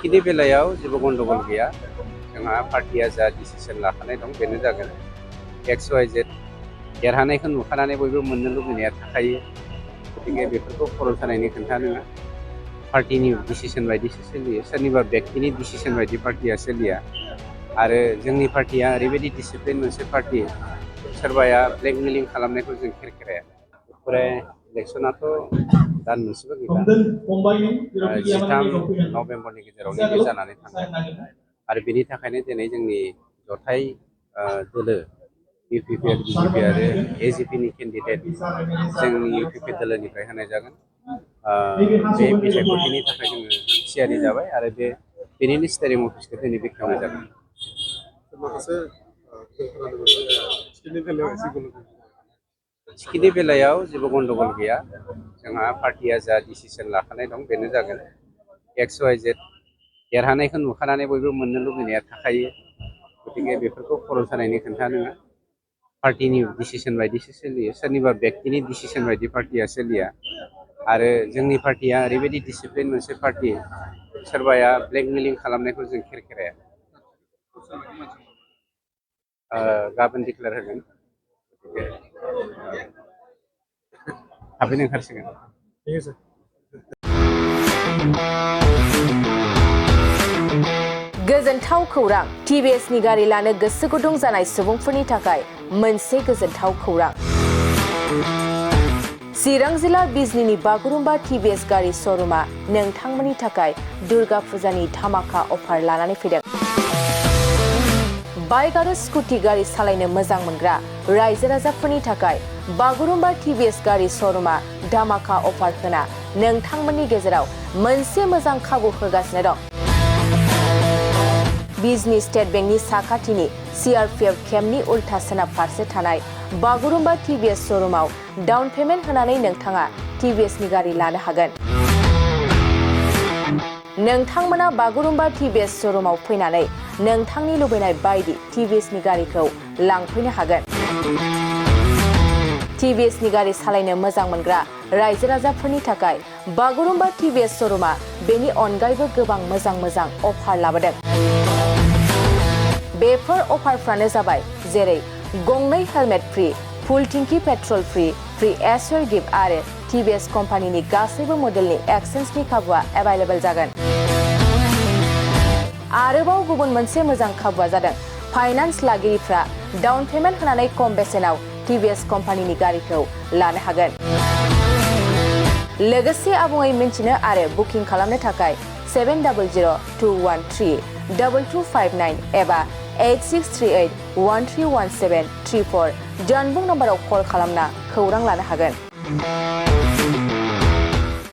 टिकेटनि बेलायाव जेबो गन्डगल गैया। जोंहा पार्टिया जा डिसिसन लाखानाय दं बेनो जागोन। XYZ देरहानायखौ नुखानानै बयबो मोननो लुबैनाया थाखायो। गतिके बेफोरखौ खर' सानायनि खोथा नङा। पार्टिनि डिसिसन बायदिसो सोलियो। सोरनिबा व्यक्तिनि डिसिसन बायदि पार्टिया सोलिया। आरो जोंनि पार्टिया ओरैबायदि डिसिप्लिन मोनसे पार्टि, सोरबाया ब्लेकमेलिं खालामनायखौ जों खेरखेराया। ओमफ्राय इलेक्सनाथ' दान मोनसेबो गैला। 13 नभेम्बरनि गेजेरावनो बे जानानै थांगोन। आरो बेनि थाखायनो दिनै जोंनि जथाय दोलो UPP आरो BJP आरो AGPनि केन्डिडेट जोंनि UPP दोलोनिफ्राय होनाय जागोन। बे बिसायख'थिनि थाखाय जोङो थियारि जाबाय आरो बेनिनो स्टेरिं अफिसखौ दिनै बेखेवनाय जागोन। टिकेटनि बेलायाव जेबो गन्डगल गैया। जोंहा पार्टिया जा डिसिसन लाखानाय दं बेनो जागोन। XYZ देरहानायखौ नुखानानै बयबो मोननो लुबैनाया थाखायो। गतिके बेफोरखौ खर' सानायनि खोथा नङा। पार्टिनि डिसिसन बायदिसो सोलियो। सोरनिबा व्यक्तिनि डिसिसन बायदि पार्टिया सोलिया। आरो जोंनि पार्टिया ओरैबायदि डिसिप्लिन मोनसे पार्टि, सोरबाया ब्लेकमेलिं खालामनायखौ जों खेरखेराया। गाबोन डिक्लेयार होगोन। थाबैनो ओंखारसिगोन। गोजोनथाव खौरां। TVSनि गारि लानो गोसो गुदुं जानाय सुबुंफोरनि थाखाय मोनसे गोजोनथाव खौरां। चिरां जिल्ला बिजनीनि बागुरुम्बा TVS गारि श'रुमा नोंथांमोननि थाखाय दुर्गा फुजानि धामाका अफार लानानै फैदों। बाइक आरो स्कुटि गारि सालायनो मोजां मोनग्रा रायजो राजाफोरनि थाखाय बागुरुम्बा TVS गारि श'रुमा धामाका अफार होना नोंथांमोननि गेजेराव मोनसे मोजां खाबु होगासिनो दं। बिजनी स्टेट बेंकनि साखाथिनि CRPF केम्पनि उल्था सोनाब फारसे थानाय बागुरुम्बा TVS श'रुमाव डाउन पेमेन्ट होनानै नोंथाङा TVSनि गारि लानो हागोन। नोंथांमोना बागुरुम्बा TVS श'रुमाव फैनानै नोंथांनि लुबैनाय बायदि TVSनि गारिखौ लांफैनो हागोन। TVSनि गारि सालायनो मोजां मोनग्रा रायजो राजाफोरनि थाखाय बागुरुम्बा TVS श'रुमा बेनि अनगायैबो गोबां मोजां अफार लाबोदों। बेफोर अफारफ्रानो जाबाय जेरै गंनै हेलमेट फ्रि, फुल टिंकि पेट्रल फ्रि एसुर गिफ्ट आरो TVS कम्पानिनि गासैबो मडेलनि एक्सचेन्जनि खाबुआ एभेलेबल जागोन। आरोबाव गुबुन मोनसे मोजां खाबुआ जादों फाइनान्स लागिरिफ्रा डाउन पेमेन्ट होनानै खम बेसेनाव TVS कम्पानिनि गारिखौ लानो हागोन। लोगोसे आबुङै मिन्थिनो आरो बुकिं खालामनो थाखाय 7002132259 एबा 8638131734 जानबुं नम्बराव कल खालामना खौरां लानो हागोन।